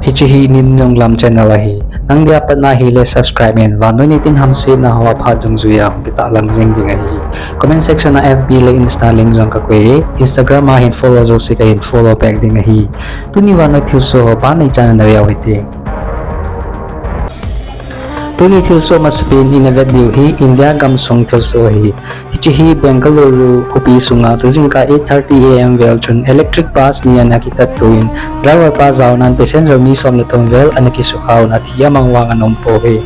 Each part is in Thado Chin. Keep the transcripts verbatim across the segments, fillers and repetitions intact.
Hiche hi Ninununglam channel ahi. Nang dia patna hile subscribe in, vannoi nitin hamsetna ho aphat dungjuiya hung kitahlang jing ding ahi. Comment section a F B le Insta link jong kakoi e, Instagram a hin follow jouse kahin follow back ding ahi. Tuni vannoi thilsoh ho pan neichan a nave uhite. Tuni thilsoh masapen ina vet diu hi India gamsung thilsoh ahi. Hiche hi Bengaluru khopi sunga tujingkah eight thirty A M vel chun electric bus ni ana kitattoh in, driver pa jaonan passenger mi som le thum vel ana kisukha un, athi amang vang ana umpoi.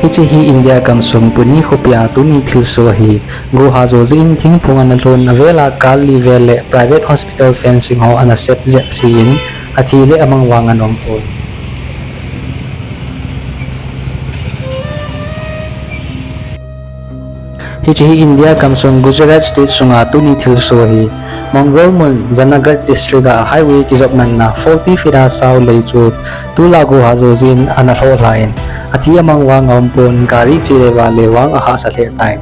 Hiche hi India gamsung Pune khopia tuni thilsoh ahi. Go hajo jeh in thingphung ana lhun, avela kal li vel le private hospital fencing ho ana sep jep jeh in, athi le amang vang ana umpoi. Hiche hi India gamsung Gujarat state sunga tuni thilsoh ahi. Mongol mun Junagadh district a highway kijop natna forty feet a sao lei chu tula go hajo jeh in ana lhoh lhan, athi amang vang aumpon, gari che le vale vang ahahsa lheh tai.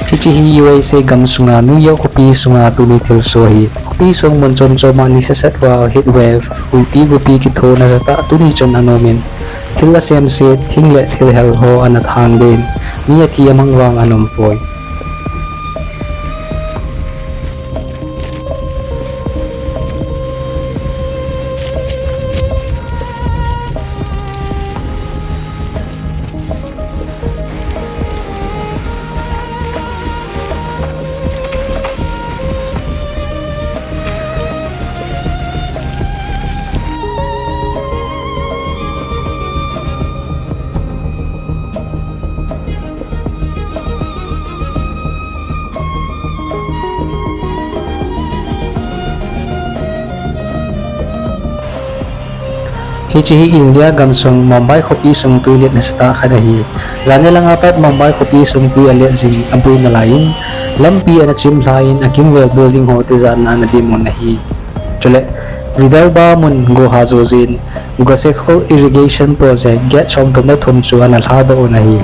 Hiche hi U S A gamsunga New York khopi sunga tuni thilsoh ahi. Khopi sung mun chom choma nisahsat val heat wave, huipi gopi kitho nasatah tuni chun ana umin, thil asemset, thing le thilhel ho ana thang den, mi athi amang vang ana umpoi. Hiche hi India gamsung Mumbai khopi sung twi let nasatah khat ahi. Jani langa pat Mumbai khopi sung twi alet jing aboi nalai in, lampi ana chim lhan, akimvel building ho tijatna ana dimun ahi. Chule, Vidarbha mun go hajo jeh in, Gosekhul Irrigation Project gate somthum le thum chu ana lhadoh un ahi.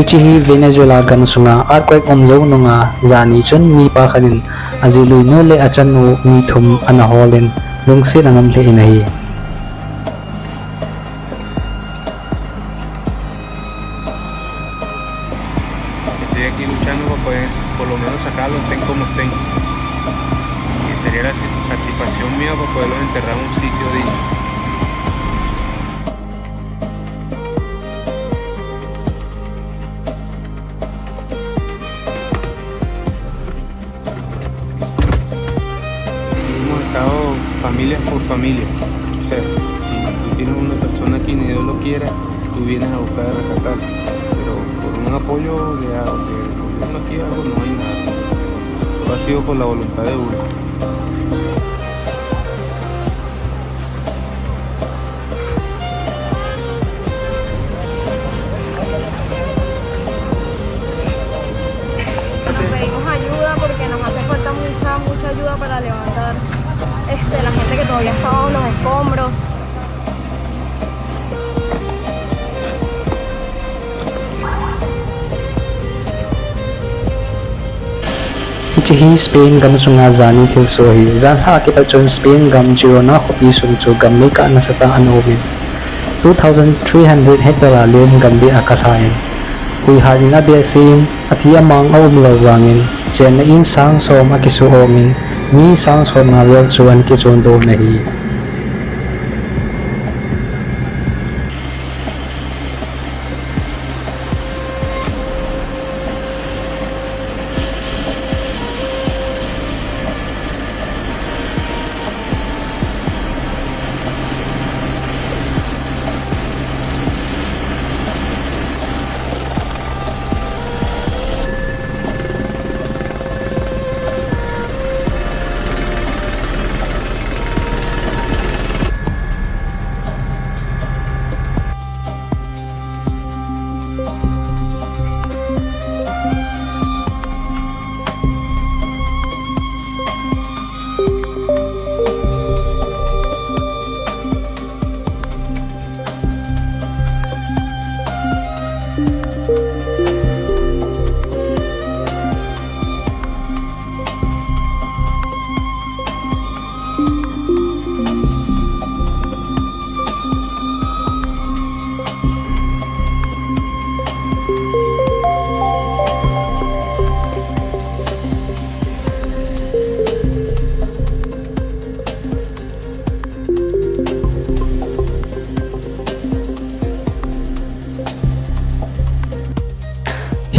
Hiche hi Venezuela gamsunga earthquake um jou nunga jani chun mipa khat in ajiluinu le achanu mi thum ana holin lungset ana um lheh in ahi. Estoy aquí luchando para poder, por lo menos, sacarlos, estén como estén. Que sería la sa-, satisfacción mía para poderlos enterrar en un sitio digno. Hemos estado familias por familias. O sea, si tú tienes una persona aquí, ni Dios lo quiera, tú vienes a buscar a rescatar. Pero por un apoyo de, de gobierno aquí, algo, no hay nada. Todo ha sido por la voluntad de uno. Nos pedimos ayuda porque nos hace falta mucha, mucha ayuda para levantar, este, la gente que todavía está bajo los escombros. Hiche hi Spain gamsunga jani thilsoh ahi. Janhi a kipat chun Spain gam Girona khopi sung chu gam meikah nasatah ana umin, two thousand three hundred hectare a len gam beh akah lhan, huihat in abehseh in, athi amang aum lou vangin, Chenna in sang som akisuhom in, mi sang somnga vel chu ana kichon doh un ahi.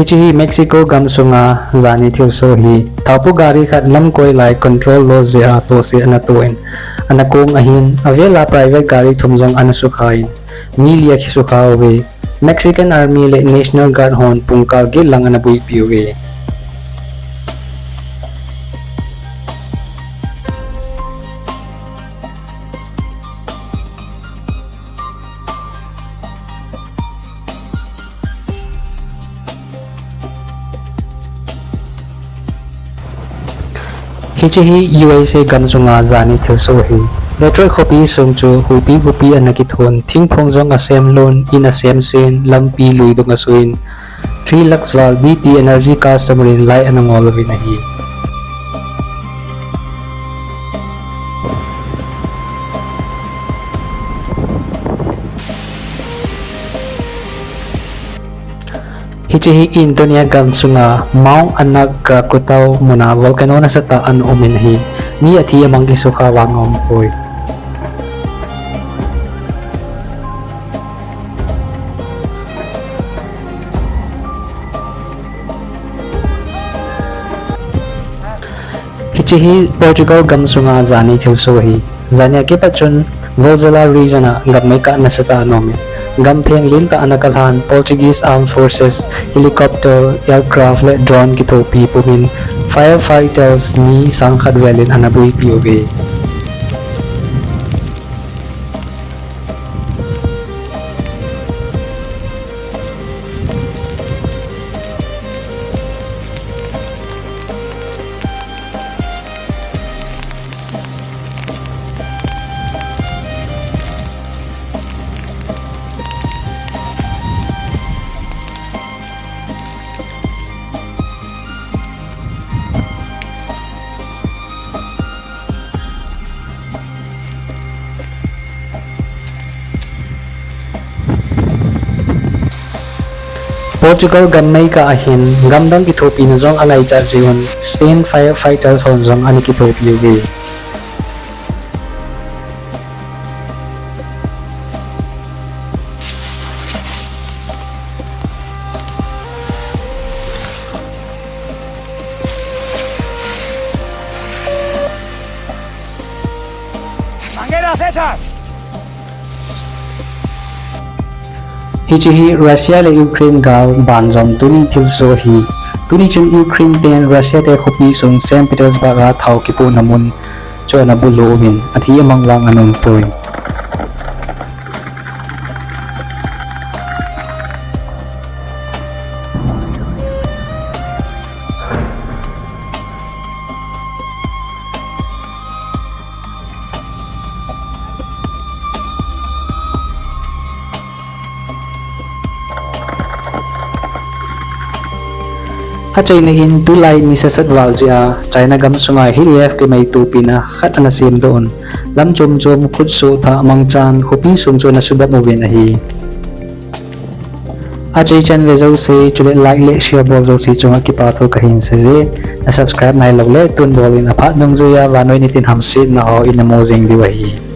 Hiche hi Mexico gamsunga jani thilsoh ahi. Thaupu gari khat lamkoi lai control loss jeh a tohse ana toh in, ana kong ahin, avela private gari thum jong ana sukha in, mi li akisukha uve. Mexican Army le National Guard hon pungkal get lang ana boipi uve. Hiche hi U S A gamsunga jani thilsoh ahi. Detroit khopi sung chu huipi huipi ana kithon, thingphung jong asem lhon, in asem sen, lampi lui dung asuh in, three lakhs val D T Energy customer in light ana ngol uvin ahi. Hiche hi Indonesia gamsunga Mount Anak Krakatau muna volcano nasatah ana um in ahi. Mi athi amang kisukha vang aumpoi. Hiche hi Portugal gamsunga jani thilsoh ahi. Jani akipat chun Vozelha region a gam meikah nasatah ana um in, gam pheng lentah ana kalhan, Portuguese Armed Forces helicopter, aircraft le drone kithopi pumin firefighters mi sang khat vel in ana boipi uve. Portugal gam meikah ahin, gamdang kithopina jong angaichat jeh un, Spain firefighters hon jong ana kithopi uve. Hiche hi Russia le Ukraine gal banjom tuni thilsoh ahi. Tuni chun Ukraine ten Russia te khopi sung Saint Petersburg a thao kipohna mun chu ana bulhu uvin, athi amang vang ana umpoi. Achaina hin tulai nisasat val jeh a China gamsunga heat wave kimaitopina khat ana semdoh un, lam chom chom, khutsoh, thah mangchan khopi sung chu ana sudam uvin ahi. Achaichan ve jouse chule like le share bol jouse chunga kipa thu kahin seije. Na subscribe nailou le tun bol in, aphat dungjuiya vannoi nitin hamsetna ho ina mu jing diu ahi.